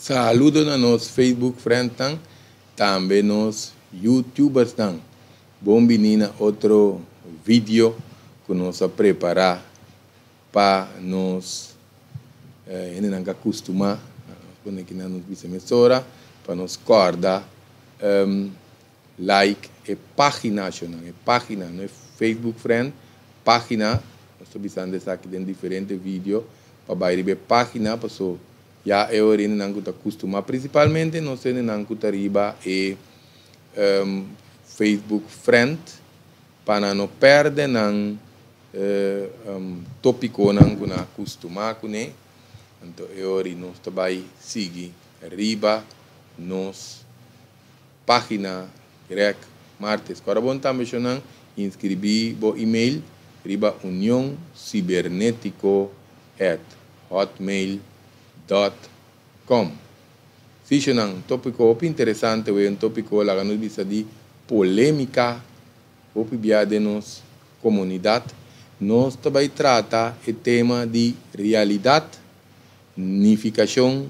Saludo na nos Facebook friendnan, tambe nos YouTubersnan. Bon bini na otro video ku nos a prepará pa nos hendenan ku a kustumá. Nos pone aki nan nos bisa mesora pa nos kòrda like e página shownan, e página, no e Facebook friend, página. Nos ta bisando esaki den diferente video pa bai riba e página paso ya e ora hendenan ku ta kustumá, prinsipalmente nos hendenan ku ta riba e Facebook friend, pa nan no pèrdè nan tópikonan ku nan a kustumá kuné. Anto e ora nos ta bai sigui riba nos página Greg Martes. Kòrda bon tambe shownan inskribí bo email riba unioncibernetico@hotmail.com. Sí shownan, tópiko hopi interesante wei, un tópiko laga nos bisa di polémika hopi bia den nos komunidat. Nos ta bai trata e tema di realidat, nifikashon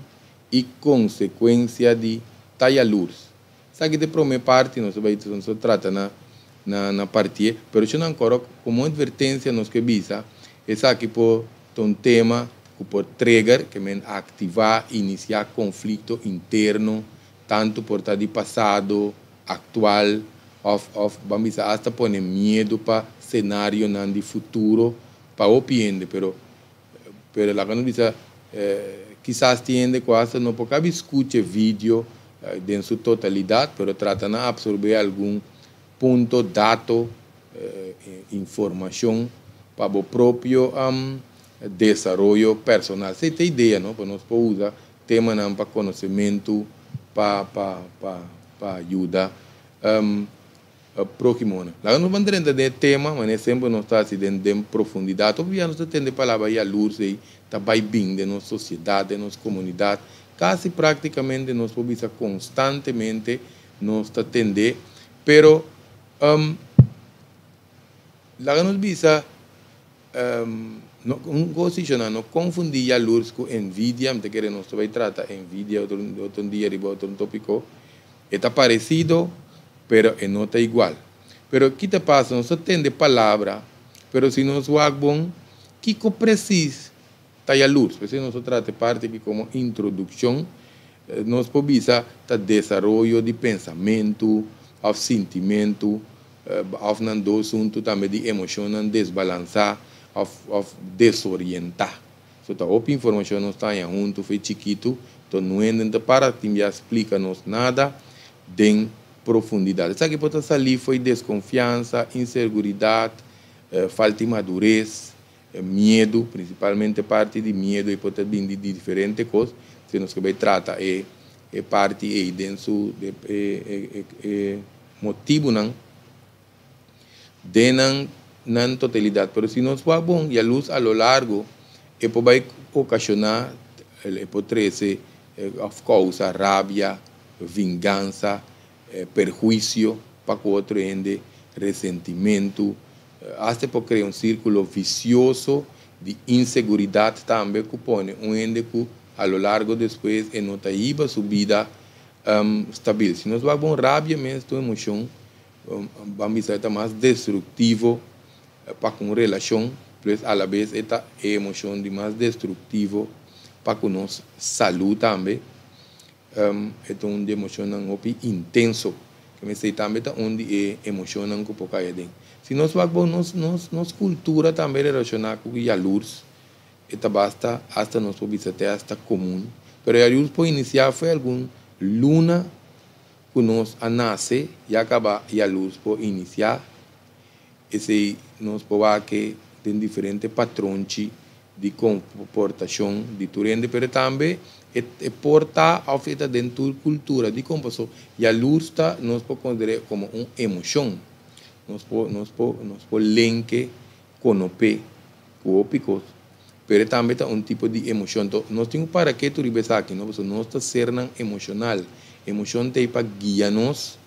i konsekuensia di ta yalurs. Esaki ta e promé parti, nos ta bai nos ta trata na na na partié, pero shownan kòrda komo advertensia nos ke bisa esaki por ta un tema ku por trigger, ke men aktivá, inisiá konflikto interno, tantu por ta di pasado, aktual òf òf ban bisa asta pone miedu pa senarionan di futuro pa hopi hende, pero pero laga nos bisa kisas tin hende ku asta no por kabi skucha e video den su totalidat, pero trata na apsorbé algun punto, dato, informashon pa bo propio desaroyo personal. Esei ta e idea, no? Pa nos por usa temanan pa konosementu, pa pa pa pa yuda próhimonan. Laga nos ban drenta den e tema, manera semper nos ta hasi den den profundidat. Hopi bia nos ta tende palabra yalurs ei ta bai bin den nos sosiedat, den nos komunidat. Kasi praktikamente nos por bisa konstantemente nos ta tend'é. Pero laga nos bisa no un kos si shona, no konfundí yalurs ku envidia. Mi ta kere nos ta bai trata envidia otro otro dia riba otro tópiko. E ta paresido, pero e no ta igual. Pero ki ta pasa? Nos ta tende palabra, pero si nos wak bon, kiko presis ta yalurs? P'esei nos ta trata e parti aki komo introdukshon. Nos por bisa ta desaroyo di pensamentu òf sintimentu, òf nan dos huntu tambe di emoshonnan desbalansá òf òf desorientá. So ta hopi informashon nos ta haña huntu for e chikitu, to nuenden ta para tin bia splika nos nada den profundidat. Esaki por ta salí for e deskonfiansa, inseguridat, falta di madures, miedu, prinsipalmente parti di miedu ei por ta bini di diferente kos, si nos ke bai trata e e parti ei den su e e e motibunan den nan nan totalidat. Pero si nos wak bon yalus a lo largo e por bai okashoná, e por trese òf kousa rabia, vingansa, perhuisio pa ku otro hende, resentimentu, asta e por krea un sírkulo visioso di inseguridat tambe ku pone un hende ku a lo largo despues e no ta hiba su bida stabil. Si nos wak bon rabia mes ta un emoshon ban bisa e ta mas destruktivo pa ku un relashon, pues alabes e ta e emoshon di mas destruktivo pa ku nos salú tambe. E ta un di emoshonnan hopi intenso, ke mester tambe ta un di e emoshonnan ku por kai aden. Si nos wak bon nos nos nos kultura tambe relashoná ku yalurs, e ta basta asta nos por bisa te asta komun, pero yalurs por inisiá for algun luna ku nos a nase ya kaba yalurs por inisiá. Esei nos por wak den diferente patronchi di komportashon di tur hende, pero tambe e por ta òf e ta den tur kultura. Dikon? Paso yalurs ta nos por konsider'é komo un emoshon. Nos por nos por nos por lenke konop'é ku hopi kos, pero e tambe ta un tipo di emoshon. Enton nos tin ku para ketu riba esaki, no? Pasobra nos ta sernan emoshonal. Emoshon ta ei pa guia nos,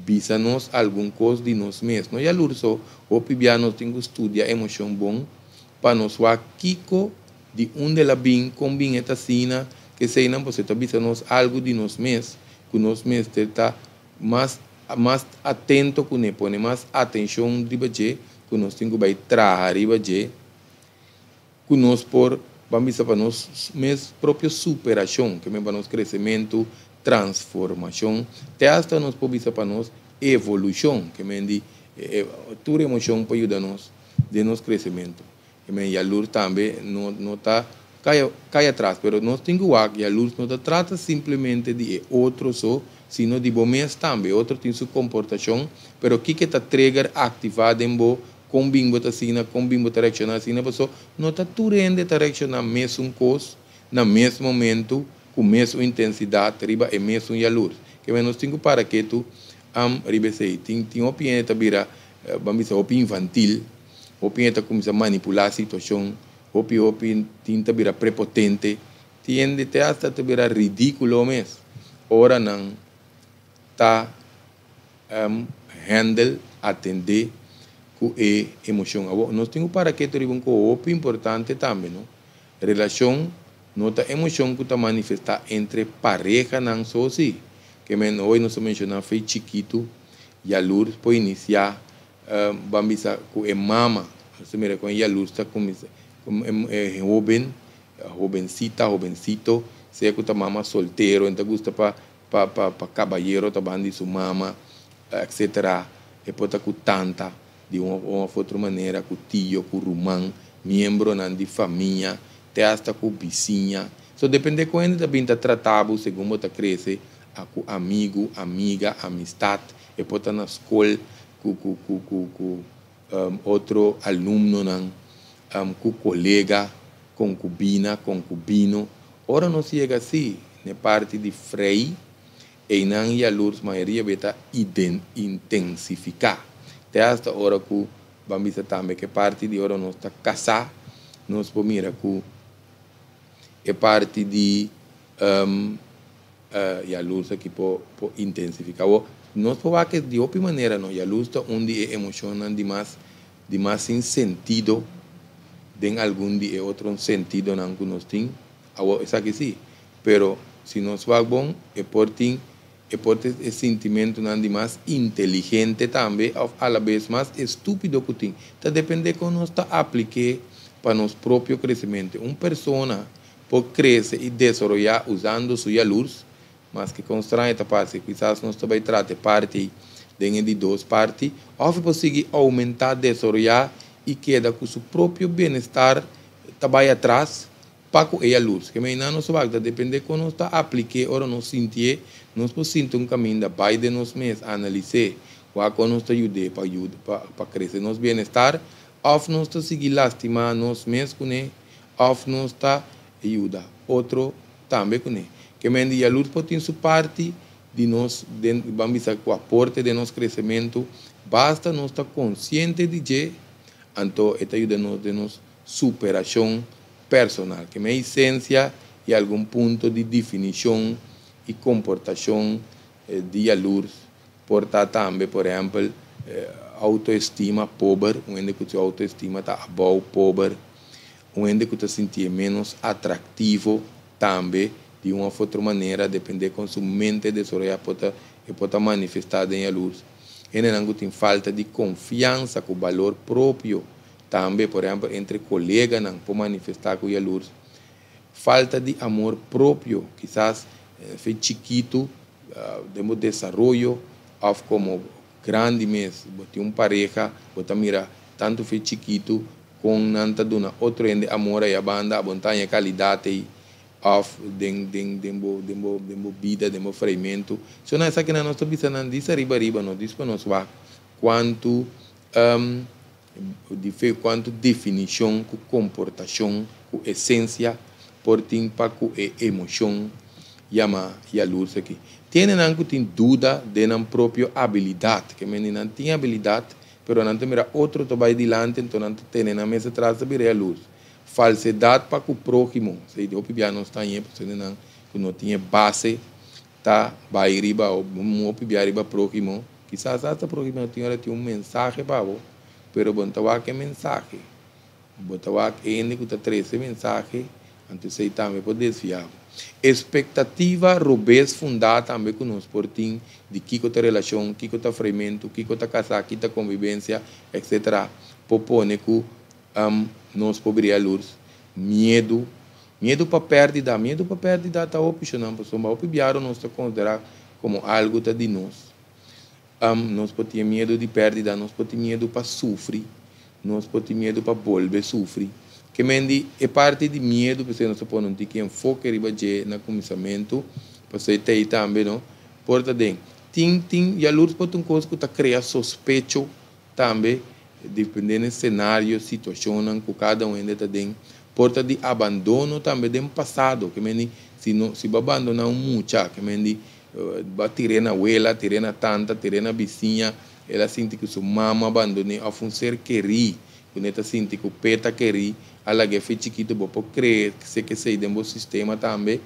bisa nos algun kos di nos mes. No yalurs so, hopi bia nos tin ku studia emoshon bon pa nos wak kiko di unda el a bin, kon bin e ta asina, Ku eseinan pasobra ta bisa nos algu di nos mes ku nos mester ta mas mas atento kuné, pone mas atenshon riba dje ku nos tin ku bai traha riba dje ku nos por ban bisa pa nos mes propio superashon, ke men pa nos kresementu, transformashon, te asta nos por bisa pa nos evolushon, ke men di tur emoshon por yuda nos den nos kresementu. Ke men yalurs tambe no no ta kai kai atras, pero nos tin ku wak yalurs no ta trata simplemente di e otro so, sino di bo mes tambe. E otro tin su komportashon, pero kiko ta trigger, aktivá den bo? Kon bin bo ta asina? Kon bin bo ta reakshoná asina? Paso no ta tur hende ta reakshoná mesun kos na mes momentu ku mesun intensidat riba e mesun yalurs. Ke men nos tin ku para ketu riba esei. Tin hopi hende ta bira, ban bisa, hopi infantil, hopi hende ta kuminsá manipulá situashon, hopi hopi tin ta bira prepotente, tin hende te asta ta bira ridíkulo mes ora nan ta handle, atendé ku e emoshon. Awor, nos tin ku para ketu riba un koho hopi importante tambe, no? Relashon no ta emoshon ku ta manifestá entre parehanan so si. Ke men hoy nos a menshoná fei chikitu, yalurs por inisiá, ban bisa ku e mama. Nos ta mira kon e yalurs ta kuminsá, e hoben, hobensita, hobensito, sea ku ta mama soltero, e ta gusta pa pa pa pa kabayero ta ban di su mama etc. E por ta ku tanta di un of otro manera, ku tio, ku ruman, miembronan di famia, te asta ku bisiña. So depende kon hende ta bin ta trata bo segun bo ta krese, a ku amigu, amiga, amistat, e por ta na skol ku ku ku ku ku otro alumnonan, ku kolega, konkubina, konkubino. Ora nos yega si n'e parti di frei, einan yalurs mayoria be ta intensifiká. Te asta ora ku ban bisa tambe ku e parti di ora nos ta kasá, nos por mira ku e parti di yalurs aki por intensifiká. Awor, nos por wak di hopi manera no, yalurs ta un di e emoshonnan di mas di mas sin sentido den algun di e otro sentidonan ku nos tin. Awor, esaki sí, pero si nos wak bon, e por tin e por ta e sintimentunan di mas inteligente tambe òf alabes mas estúpido ku tin. Ta dependé kon nos ta aplik'é pa nos propio kresementu. Un persona por krese i desaroyá usando su yalurs, Maske kon straño ta parse, kisas nos ta bai trata e parti ei den e di dos parti, òf e por sigui oumentá, desaroyá i keda ku su propio bienestar ta bai atras pa ku e yalurs. Ke mei nan nos wak ta dependé kon nos ta aplik'é ora nos sintié, nos por sinti un kaminda bai den nos mes, analis'é, wak kon nos ta yud'é pa yuda pa pa krese nos bienestar, òf nos ta sigui lastimá nos mes kuné, òf nos ta yuda otro tambe kuné. Ke men di yalurs por tin su parti di nos den, ban bisa ku aporte den nos kresementu, basta nos ta konsiente di dje, anto e ta yuda nos den nos superashon personal. Ke men esensia i algun punto di definishon i komportashon di yalurs por ta tambe, por ehèmpel, outoestima pober, un hende ku su outoestima ta abou, pober, Un hende ku ta sintié ménos atraktivo tambe di un òf otro manera, dependé kon su mente desaroyá por ta e por ta manifestá den yalurs. Hendenan ku tin falta di konfiansa ku balor propio tambe, por ehèmpel entre koleganan por manifestá ku yalurs. Falta di amor propio, kisas fe chikitu den bo desaroyo òf komo grandi mes bo tin un pareha bo ta mira tantu fe chikitu Kon nan ta duna otro hende amor ei a banda a bontaña e kalidat ei òf den den den bo den bo den bo bida den bo freimentu. So nan esakinan nos ta bisa nan dis ariba ariba no dis pa nos wak kuantu di kuantu definishon ku komportashon ku esensia por tin pa ku e emoshon yama yalurs aki. Tin hendenan ku tin duda den nan propio abilidat ke mende nan tin abilidat Pero nan ta mira otro ta bai dilanti, anto nan ta tene nan mes atras ta bira yalurs. Falsedad pa ku próhimo, esei di hopi bia nos ta hañ'é pasobra nan ku no tin e base ta bai riba hopi bia riba próhimo. Kisas asta próhimo no tin ora tin un mensahe pa bo, pero bo no ta wak e mensahe. Bo ta wak e hende ku ta trese e mensahe, anto esei tambe por desviá bo. Ekspektativa robes fundá tambe ku nos por tin di kiko ta relashon, kiko ta freimentu, kiko ta kasá, kiko ta konvivensia, etc. Por pone ku nos por bira yalurs. Miedu, miedu pa pèrdida, miedu pa pèrdida ta hopi shonnan pasobra hopi biaha nos ta konsiderá komo algu ta di nos. Nos por tin e miedu di pèrdida, nos por tin miedu pa sufri, nos por tin miedu pa bolbe sufri. Ke men di e parti di miedu p'esei nos ta pone un tiki enfoke riba dje na kuminsamentu, pasobra e ta ei tambe no por ta den. Tin tin yalurs por ta un kos ku ta krea sospecho tambe, depende na e senario, situashonnan ku kada un hende ta den. Por ta di abandono tambe den pasado, ke men di si no si bo a bandoná un mucha, ke men di Bo a tir'é na wela, tir'é na tanta, tir'é na bisiña, el a sinti ku su mama a bandon'é òf un ser kerí ku n'e ta sinti ku p'e ta kerí a lag'é fe chikitu. Bo por kree se kesei den bo sistema tambe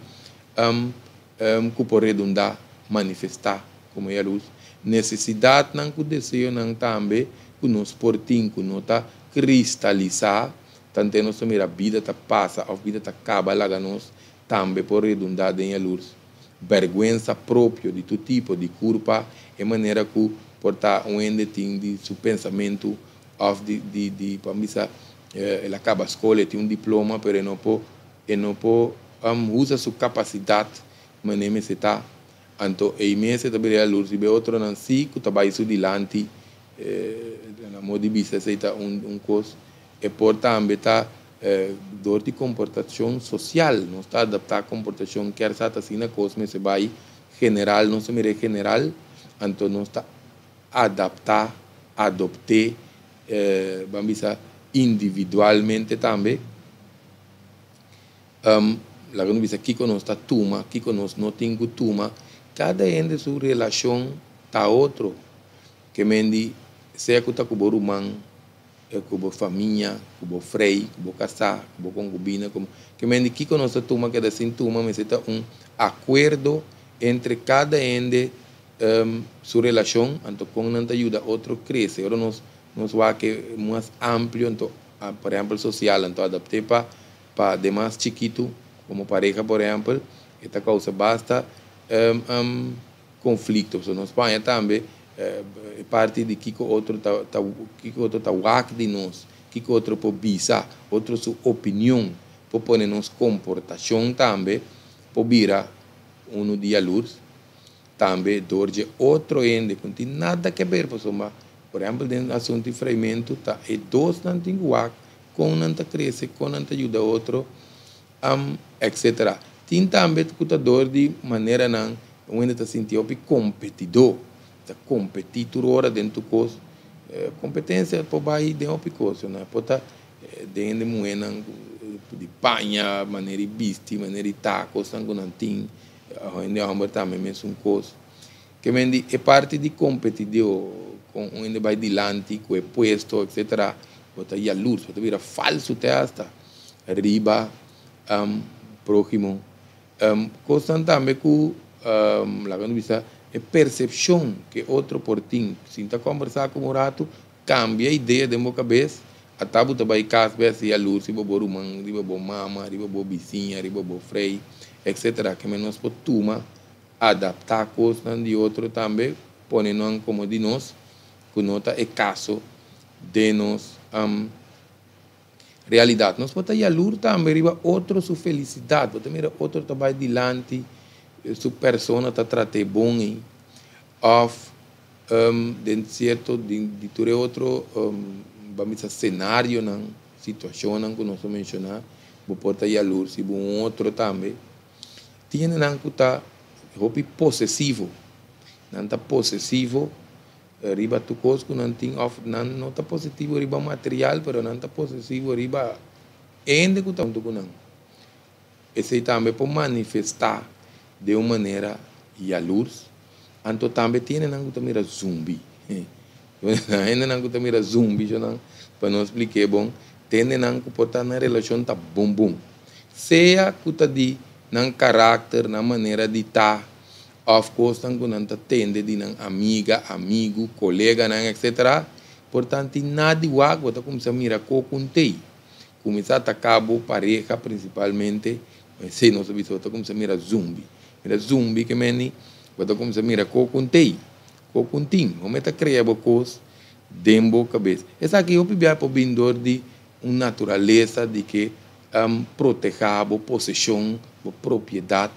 ku por redundá, manifestá komo yalurs. Nesesidatnan ku deseonan tambe ku nos por tin ku no ta kristalisá, tanten nos ta mira bida ta pasa òf bida ta kaba laga nos tambe por redundá den yalurs. Bèrgwensa propio di tur tipo di kurpa, e manera ku por ta un hende tin di su pensamentu òf di di di pa bisa el a kaba skol, e tin un diploma pero e no por e no por usa su kapasidat manera e mester ta. Anto ei mes e ta bira yalurs riba e otronan si ku ta bai su dilanti na modo di bisa esei ta un un kos. E por tambe ta dor di komportashon sosial. Nos ta adaptá komportashon kier sa ta asina kos mester bai general, nos ta mira e general, anto nos ta adaptá, adopt'é, ban bisa individualmente tambe. Laga nos bisa kiko nos ta tuma, kiko nos no tin ku tuma. Kada hende su relashon ta otro. Ke men di sea ku ta ku bo ruman, ku bo famia, ku bo frei, ku bo kasá, ku bo konkubina, ku bo. Ke men di kiko nos ta tuma keda sin tuma mester ta un akuerdo entre kada hende su relashon, anto kon nan ta yuda otro krese. Ora nos nos wak e mas amplio anto por ehèmpel sosial anto adapt'é pa pa demas chikitu komo pareha por ehèmpel e ta kousa basta Konflikto. Pasobra nos paña tambe e parti di kiko otro ta ta kiko otro ta wak di nos, kiko otro por bisa, otro su opinion por pone nos komportashon tambe por bira unu di yalurs. Tambe dor dje otro hende ku no tin nada ke ber pasobra por ehèmpel den asuntu di freimentu ta e dosnan tin ku wak kon nan ta krese, kon nan ta yuda otro. Etc. Tin tambe ku ta dor di maneranan un hende ta sinti hopi kompetidó, ta kompetí tur ora den tur kos. Kompetensia por bai den hopi kos, por ta den hende muhénan di paña, manera di bisti, manera di ta, kosnan ku nan tin, hende hòmber tambe mesun kos. Ke men di e parti di kompetidó, kon un hende bai dilanti ku e puesto, etc. Bo ta yalurs, bo ta bira falsu te asta. Riba próhimo. Kosnan tambe ku laga nos bisa e persepshon ku e otro por tin. Sinta kòmbersá ku un ratu, kambia idea den bo kabes, ata bo ta bai kas bai hasi yalurs riba bo ruman, riba bo mama, riba bo bisiña, riba bo frei, etsetera. Keme nos por tuma, adaptá kosnan di otro tambe, pone nan komo di nos, ku no ta e kaso den nos. Realidat, nos por ta yalur tambe riba otro su felisidat. Bo ta mira otro ta bai dilanti, su persona ta trat'é bon ei. Òf den sierto di tur e otro ban bisa senarionan, situashonnan ku nos a menshoná, bo por ta yalur si bo un otro tambe. Tin hendenan ku ta hopi posesivo. Nan ta posesivo Riba tur kos ku nan tin òf nan no ta positivo riba material pero nan ta posesivo riba hende ku ta huntu ku nan. Esei tambe por manifestá den un manera yalurs. Anto tambe tin hendenan ku ta mira zumbi. Hendenan ku ta mira zumbi nan pa no splik'é bon, tin hendenan ku por ta nan relashon ta bun bun. Sea ku ta di nan karakter, nan manera di ta. Òf kosnan ku nan ta tende di nan amiga, amigu, koleganan etc. Por tanti na di wak bo ta kuminsá mira ko ku un tei. Kuminsá ataká bo pareha prinsipalmente Esei nos a bisa, bo ta kuminsá mira zumbi. Mira zumbi ke meni, bo ta kuminsá mira ko ku ntei, ko ku ntin. Bo mester krea bo kos den bo kabes. Esaki hopi bia por bin dor di un naturalesa di ke protehá bo poseshon, bo propiedat,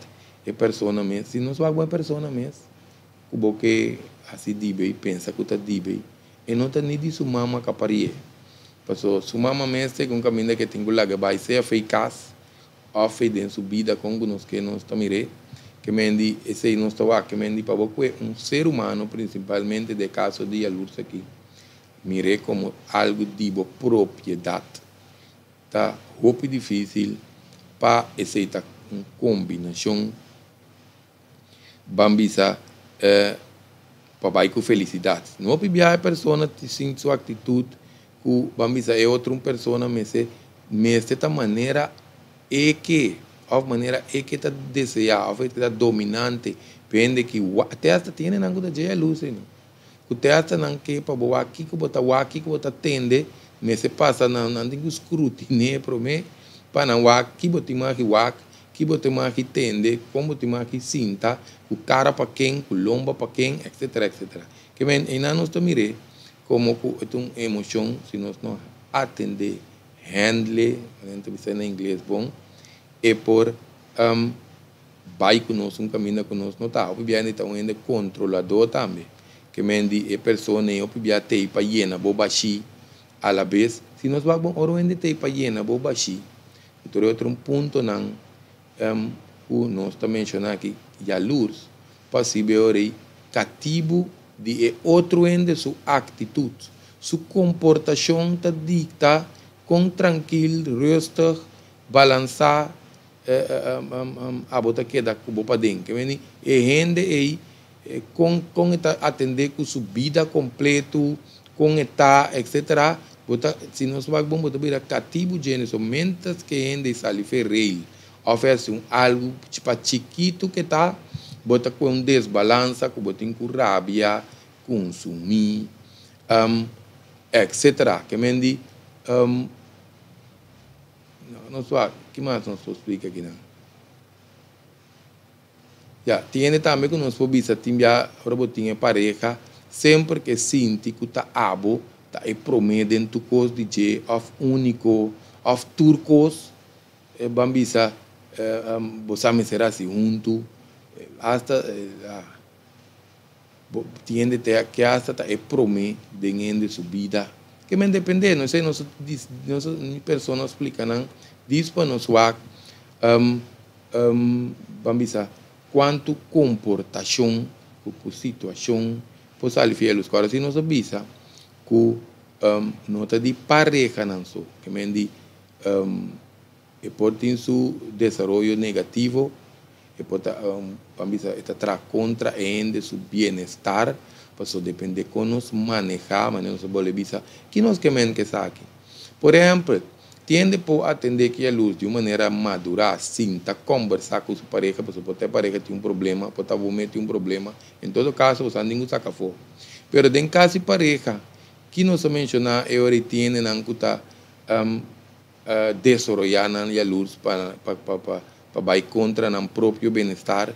e persona mes. Si nos wak bo e persona mes ku bo ke hasi dibei, pensa ku ta dibei, e no ta ni di su mama kaparié. Paso su mama mes ta un kaminda ke tin ku laga bai sea fei kas òf fei den su bida kon ku nos ke nos ta mir'é. Ke men di esei nos ta wak, ke men di pa bo kue un ser humano prinsipalmente den e kaso di yalurs aki, mir'é komo algu di bo propiedat. Ta hopi difísil pa esei ta un kombinashon ban bisa pa bai ku felisidat. No hopi biaha e persona ta sinti su aktitut ku ban bisa e otro un persona mester mester ta manera e ke òf manera e ke ta deseá òf e ke ta dominante pende ki te asta tin hendenan ku ta dje yalus ei no. Ku te asta nan ke pa bo wak kiko bo ta wak kiko bo ta tende mester pasa nan nan tin ku scrutiné promé pa nan wak ki bo tin maki wak ki bo tin maki tende kon bo tin maki sinta ku kara pa ken ku lomba pa ken etcetera etcetera ke men einan nos ta mir'é komo ku e ta un emoshon si nos no atendé handle nan ta bisa na ingles bon e por Bai ku nos un kaminda ku nos no ta. Hopi bia ta un hende kontroladó tambe. Ke men di e persona ei hopi bia t'ei pa yena bo bashí alabes. Si nos wak bon ora un hende t'ei pa yena bo bashí. Tur e otro un puntonan ku nos ta menshoná aki yalurs pa sibi e ora ei katibu di e otro hende su aktitut, su komportashon ta dikta kon trankil, rustig, balansá abo ta keda ku bo paden. Ke meni e hende ei kon kon e ta atendé ku su bida kompletu, kon e ta etsetera, bo ta si nos wak bon bo ta bira katibu djene. So miéntras ke e hende ei sali fe reil òf e hasi un algu pa chikitu ke ta, bo ta kue un desbalansa ku bo tin ku rabia, kunsumí, etsetera. Ke meni Nos wak, ki mas nos por splika kinan? Ya, tin hende tambe ku nos por bisa tin bia ora bo tin e pareha, semper ke sinti ku ta abo ta e promé den tur kos di dje òf úniko òf tur kos, e ban bisa bo sa mester hasi huntu, asta Bo tin hende te ke hasta ta e prome den hende su bida. Ke men depende, no esei nos nos mi persona a splika nan dis pa nos wak ban bisa kuantu komportashon ku ku situashon por sali fi e lus. Kòrda si nos a bisa ku no ta di parehanan so, ke men di e por tin su desaroyo negativo. E por ta, ban bisa, e ta traha kontra e hende su bienestar, pasobra depende kon nos manehá, manera nos a bolbe bisa, ki nos ke men ku esaki? Por ehèmpel, tin hende por atendé ki yalurs di un manera madurá, sinta kòmbersá ku su pareha, pasobra por ta e pareha tin un problema, por ta bo mes tin un problema, en todo kaso bo sa tin ku saka afó. Pero den kas di pareha, ki nos a menshoná e ora ei tin hendenan ku ta desaroyá nan yalurs pa pa pa pa bai kontra nan propio benestar.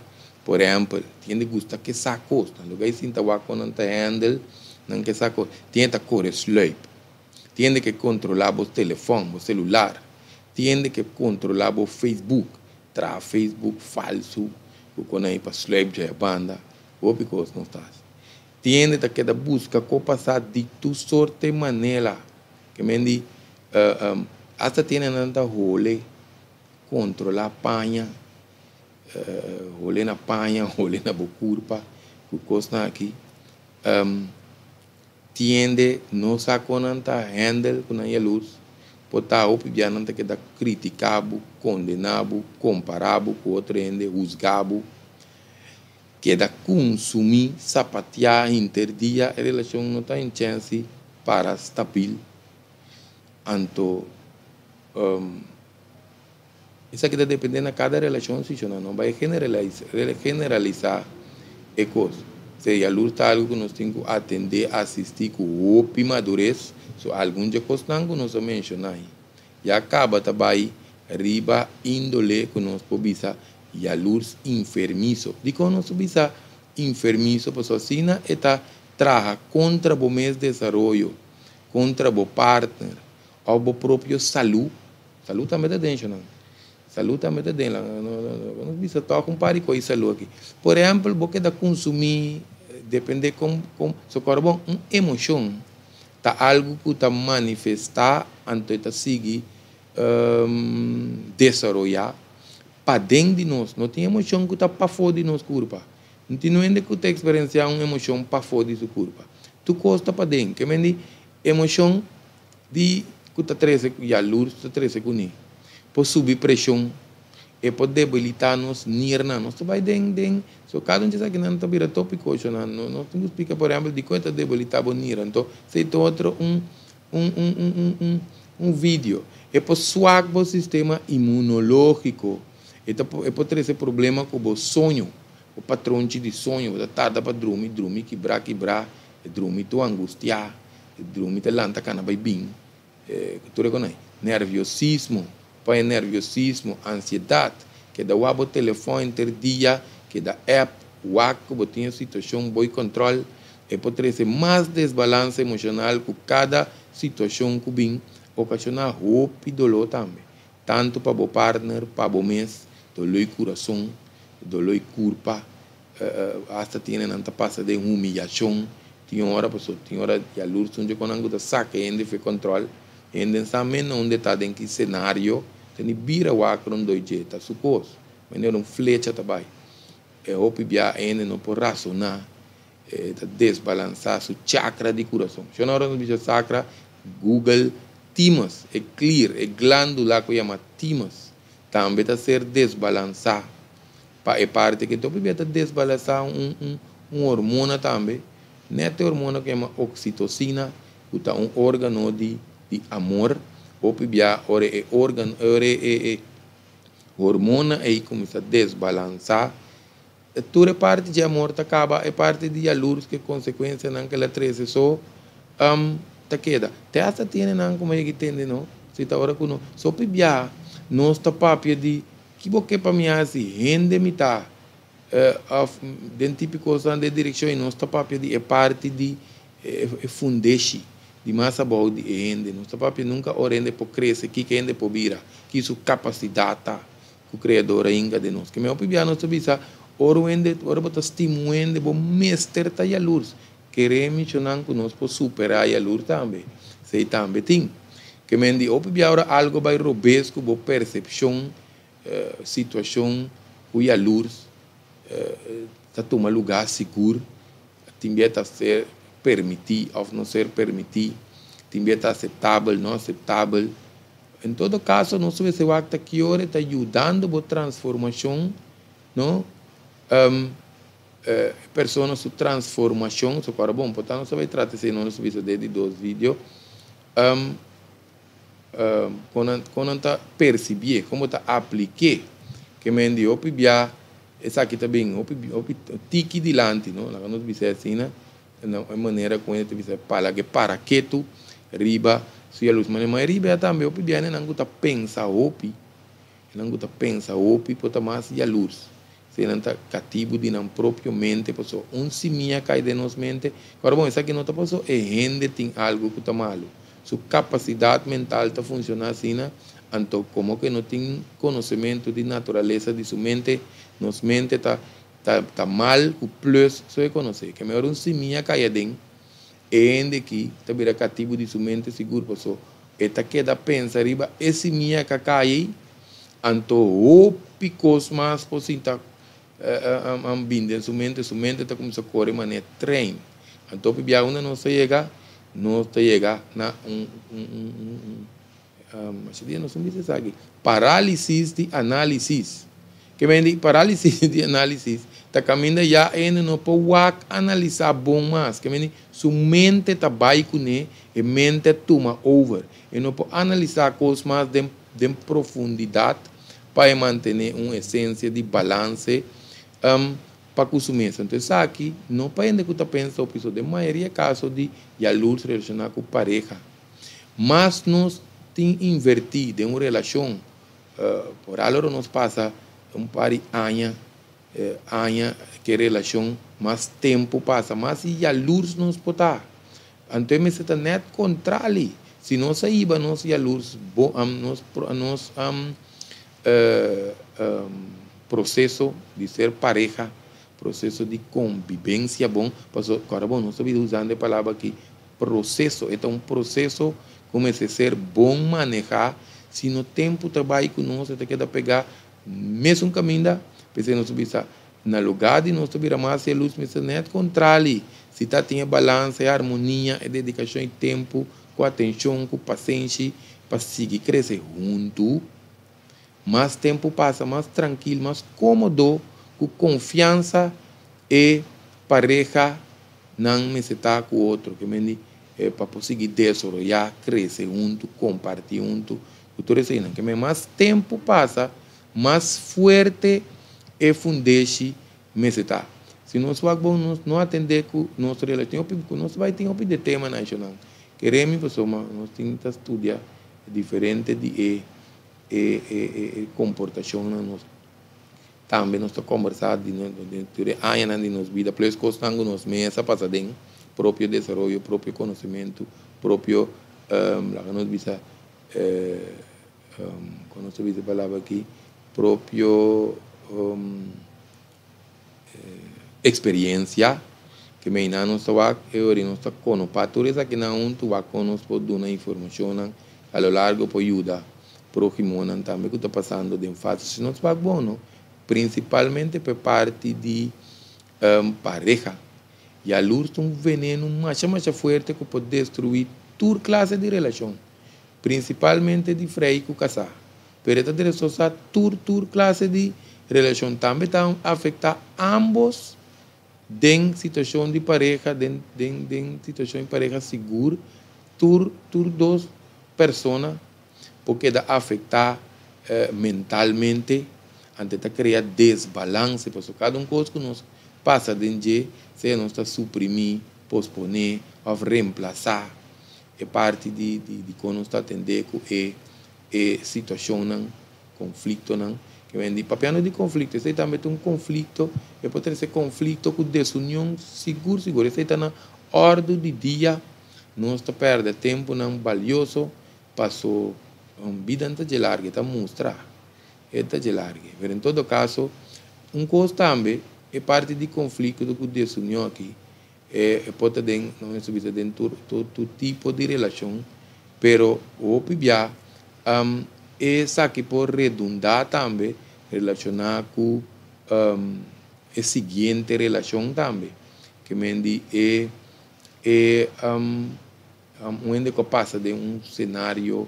Por ehèmpel, tin hende gusta ke sa kos, nan lo bai sinta wak kon nan ta hèndel nan ke sa kos. Tin hende ta kore sluip, tin hende ke kontrolá bo telefòn, bo selular, tin hende ke kontrolá bo Facebook, traha Facebook falsu ku kon nan e pa sluip djaya banda, hopi kos nos ta hasi. Tin hende ta keda buska ko pasá di tur sorte manera, ke men di asta tin hende nan ta hole. Controla paña, hole na paña, hole na bo curpa, cu cosnan aki. Tiende no sa con nan ta handle cu nan yalurs, por ta hopi bia nan ta keda critica bo, condena bo, compara bo cu otro hende, huzga bo, keda cunsumi, sapatia henter dia, e relacion no ta en chance para stabil. Anto esaki ta depende na kada relashon si shona no bai generalisa e kos. Se yalur ta algu ku nos tin ku atende, asisti ku hopi madures, so algun dje kosnan ku nos a menshona ahi ya kaba ta bai Riba índole ku nos por bisa yalurs enfermiso. Dikon nos ta bisa enfermiso? Pasobra asina e ta traha kontra bo mes desaroyo, kontra bo partner òf bo propio salú. Salú tambe ta den nan. Salú tambe ta den. Nos bisa tòg un par di kos di salú aki. Por ehèmpel, bo keda kunsumí, dependé kon kon, sokorò bon, un emoshon ta algu ku ta manifestá anto e ta sigui desaroyá paden di nos. No tin emoshon ku ta pafó di nos kurpa. No tin hende ku ta eksperensiá un emoshon pafó di su kurpa. Tur kos ta paden. Ke men di emoshon di ku ta trese yalurs ta trese kuné. Por subi preshon, e por debilitá nos nirnan. Nos ta bai den den so kada un di esakinan ta bira tópiko shonnan. Nos tin ku splika por ehèmpel dikon e ta debilitá bo nir. Anto esei ta otro un un un un un un un video. E por swak bo sistema inmunológiko. E ta e por trese problema ku bo soño, bo patronchi di soño. Bo ta tarda pa drumi, drumi kibrá kibrá, e drumi tur angustiá, e drumi ta lanta kana bai bin. E tur e konai. Nerviosismo, pa e nerviosismo, ansiedat, keda wak bo telefòn henter dia, keda app, wak ku bo tin e situashon boi kòntròl. E por trese mas desbalansa emoshonal ku kada situashon ku bin okashoná hopi doló tambe, tantu pa bo partner, pa bo mes, doló i kurason, doló i kurpa, asta tin hendenan ta pasa den humiyashon, tin ora pasobra tin ora yalurs un dje konan ku ta saka hende for e kòntròl, hende no sa men unda e ta den ki senario, ta ni bira wak rondó dje, ta su kos, manera un flecha ta bai. E hopi bia hende no por rasoná, e ta desbalansá su chakra di kurason. Shon ora nos bisa chakra, Google thymus, e klier, e glándula ku yama thymus, tambe ta ser desbalansá pa e parti aki. Hopi bia ta desbalansá un un un hormona tambe, nèt e hormona ku yama oksitosina, ku ta un órgano di di amor. Hopi bia ora e órgano, ora e e Hormona ei kuminsá desbalansá. Tur e parti dje amor ta kaba, e parti di yalurs ku e konsekuensianan ku el a trese so ta keda. Te asta tiene nan ku mi tende no, si ta ora ku no so pibia nos ta papia di ki bo ke pa mi hasi, hende mi ta òf den típiko kosnan den direkshon i nos ta papia di e parti di E fundeshi di mas abou di e hende. Nos ta papia nunka ora hende por krese, kiko hende por bira, ki su kapasidat ta ku Kreador a hinka den nos. Keme hopi bia nos ta bisa, ora un hende, ora bo ta stima un hende, bo mester ta yalurs. Kere michonan ku nos por superá yalurs tambe. Esei tambe tin. Keme di hopi bia ora algo bai robes ku bo persepshon, situashon ku yalurs ta tuma lugá sigur. Tin bia ta ser permití òf no ser permití, tin bia ta aseptabel, no aseptabel. En todo kaso nos mester wak ta ki ora e ta yudando bo transformashon, no? E persona su transformashon, so ku ora bon por ta nos ta bai trata esei nos bisa den di dos video, kon nan kon nan ta persibié, kon bo ta apliké. Ke men di hopi bia esaki ta bin hopi hopi tiki dilanti, no? Laga nos bisa asina, na e manera ku hende ta bisa pala ke para ketu riba su yalus. Ma riba ya tambe hopi bia hendenan ku ta pensa hopi, hendenan ku ta pensa hopi por ta mas yalurs. Si nan ta katibu di nan propio mente, pasobra un simia kai den nos mente. Ora bon, esaki no ta pasobra e hende tin algu ku ta malu. Su kapasidat mental ta funshoná asina, anto komo ku e no tin konosementu di naturalesa di su mente, nos mente ta ta ta mal ku plus so e konosé. Ke mehor un simia kai aden, e hende aki ta bira katibu di su mente sigur, pasobra e ta keda pensa riba e simia ku a kai ei, Anto hopi kos mas por sinta bin den su mente, su mente ta kuminsá kore manera trein. Anto hopi biaha unda nos ta yega, nos ta yega na un masha dia nos a bisa esaki, parálisis di análisis. Ke men di parálisis di análisis ta kaminda ya hende no por wak analisá bon mas. Ke men di su mente ta bai kuné, e mente a tuma over. E no por analisá kos mas den. den profundidat pa e mantené un esensia di balanse pa ku su mes. Anto esaki no pa hende ku ta pensa hopi so, den mayoria kaso di yalurs relashoná ku pareha. Mas nos tin invertí den un relashon Por algo nos pasa un par di aña, aña ku relashon, mas tempu pasa, mas yalurs nos por ta. Anto mester ta net kontrali. Si nos hiba nos yalurs, bo, nos proseso di ser pareha, proseso di konvivensia bon, awor bon, nos ta usando e palabra aki, proseso, ta un proseso ku mester ser bon manehá, si no tempu ta bai ku nos, ta keda pegá mesun kaminda, p'esei nos bisa, na lugá di nos bira mas yalurs, mester net kontrali, si ta tin balansa, armonia, e dedikashon i tempu, ku atenshon, ku pasenshi, pa sigui krese huntu, mas tempu pasa, mas trankil, mas kómodo, ku konfiansa e pareha nan mester ta ku otro, ke men pa konsiguí desaroyá, krese huntu, kompartí huntu, tur esei, ke men mas tempu pasa, mas fuerte e fundeshi mester ta. Si nos wak bon, nos no atendé ku nos relashon, nos bai tin hopi di tema nashonal. Kere mi persona, nos tin ku studia diferente di e komportashon na nos. Tambe nos ta kombersá di aña di nos bida, plus kos ku nos mes a pasa den, propio desaroyo, propio konosementu, propio, laga nos bisa, kon nos bisa e palabra aki, propio eksperensia, ke mi nos ta e ora nos ta kono pa tur esaki nan huntu wak kon nos por duna informashon a lo largo por yuda próhimo nan tambe ku ta pasando den fase. Si nos wak bon, no? Prinsipalmente pa parti di pareha. Yalurs ta un veneno masha masha fuerte ku por destruí tur klase di relashon, prinsipalmente di frei ku kasá. Pero ta destrosá tur klase di relashon. Tambe ta afektá ambos den situashon di pareha, den situashon di pareha sigur, tur dos persona por keda afektá mentalmente, anto ta krea desbalanse, pasobra kada un kos ku nos pasa den dje, sea nos ta suprimí, posponé òf remplasá e parti di kon nos ta atendé ku e situashonnan, konfliktonan, ke men di papiando di konflikto, esei tambe ta un konflikto, e por trese konflikto ku desunion sigur sigur, esei ta na òrdu di dia, nos ta pèrdè tempunan balioso, paso bida no ta dje largu, ta mustra, e ta dje largu. Pero en todo kaso, un kos tambe, e parti di konflikto ku desunion aki, e por ta den, nos bisa den tur tipo di relashon, pero hopi bia, esaki por redundá tambe relashoná ku e siguiente relashon tambe, ke men di e un hende ku pasa den un senario,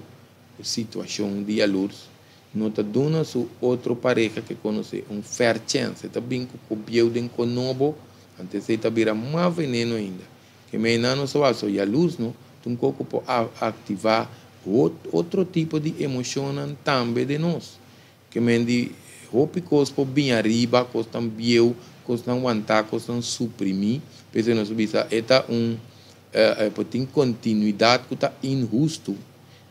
situashon di yalurs, no ta duna su otro pareha ku konosé un fair chance, ta bin ku bieu den ku nobo, anto esei ta bira mas veneno ainda. Ke men no so so yalurs, no, un poko por aktivá otro tipo di emoshon tambe den nos. Ke men di hopi kos por bin ariba, kos tan bieu, kos tan wantá, kos tan suprimí, p'esei nos bisa e ta un por tin kontinuidat ku ta inhustu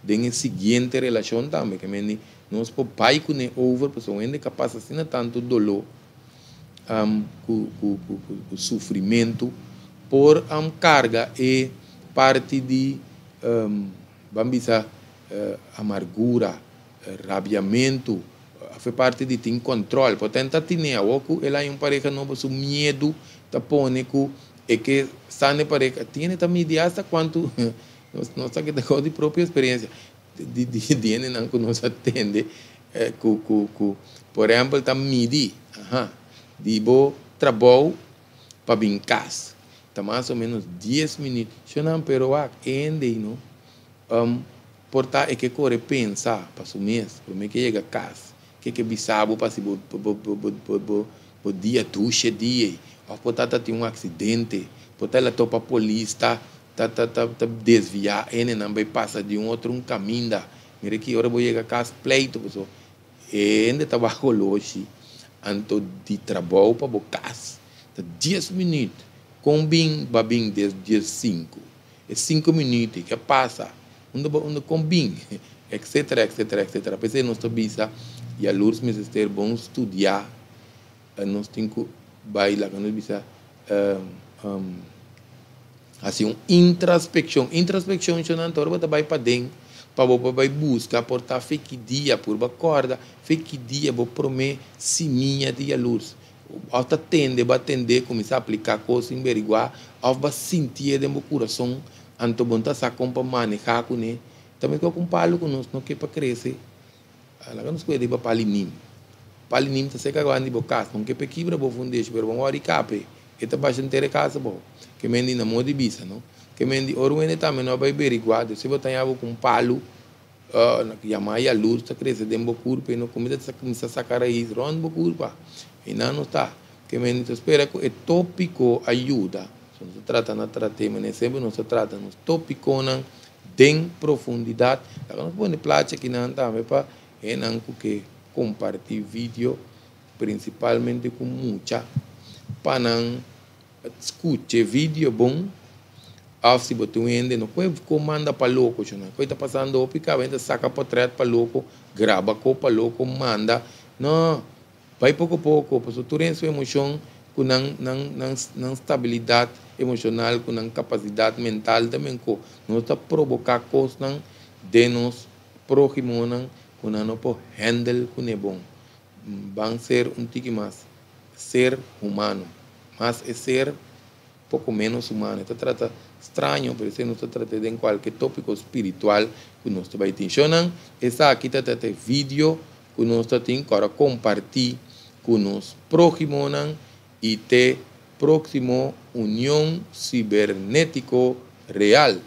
den e siguiente relashon tambe, ke men di nos por bai kuné over, pasobra hende ku pasa asina tantu doló, ku sufrimentu, por karga e parti di ban bisa amargura, rabiamentu, e parti di tin kontrol. Por tenta tene awor ku el a un pareha nobo, su miedu ta pone ku e ke sa pareha tiene ta midi hasta kuantu nos ta ku di propio eksperensia di hendenan ku nos atende, ku por ehèmpel ta midi, aha, di bo trabou pa bin kas ta mas o ménos 10 minüt, shonnan, pero wak hende no por ta e ke kore pensa pa su mes promé ke yega kas, ke bisa bo pa si bo dia dushi dia, òf por ta tin un aksidente, por ta el a topa polis ta desviá hendenan bai pasa di un otro un kaminda. Mira ki ora bo yega kas pleito, pasobra hende ta wak holoshi, anto di trabou pa bo kas ta 10 minüt, kon bin ba bin 10 5 e 5 minüt ke pasa unda unda kon bin. Etcetera, etcetera, etcetera. P'esei nos ta bisa yalurs mester bon studiá. Nos tin ku bai laga nos bisa hasi un intraspekshon. Intraspekshon shonnan ta ora bo ta bai paden pa bo por bai buska por ta fe ki dia purba kòrda fe ki dia bo promé simia di yalurs. Òf ta tende bo a tendé kuminsá apliká kos sin beriguá òf bo a sintié den bo kurason anto bo no ta sa kon pa manehá kuné. Ta meskos ku un palu ku nos no ke pa krese. Laga nos kuida riba pali nim. Pali nim ta seka grandi bo kas. Bon ke pe kibra bo fundeshi pero bon wòrdu kape e ta basha henter e kas abou. Ke men di na moda di bisa no. Ke men di ora un hende tambe no a bai beriguá Dios si bo ta haña bo ku un palu yamá yalurs ta krese den bo kurpa i no kuminsa kuminsa saka rais rònt bo kurpa. Einan nos ta. Ke men di ta spera ku e tópiko a yuda. So nos ta trata na trat'é manera semper nos ta trata nos tópikonan den profundidat. Laga nos pone plachi akinan tambe pa hendenan ku ke kompartí video, prinsipalmente ku mucha, pa nan skucha e video bon. Òf si bo tin un hende no koe ku manda pa loko shona. Koe ta pasando hopi kaba hende ta saka potrèt pa loko, graba ko pa loko, manda. No, Bai poko poko, pasobra tur hende su emoshon ku nan nan nan nan stabilidat emoshonal ku nan kapasidat mental ta men ku nos ta proboká kosnan den nos próhimonan ku nan no por handle kuné bon. Ban ser un tiki mas ser humano, mas e ser poko ménos humano. E ta trata straño, pero esei nos ta trata den kualke tópiko spiritual ku nos ta bai tin. Shonnan, esaki ta trata e video ku nos ta tin ku ora kompartí ku nos próhimonan i te próksimo Union Sibernétiko Real.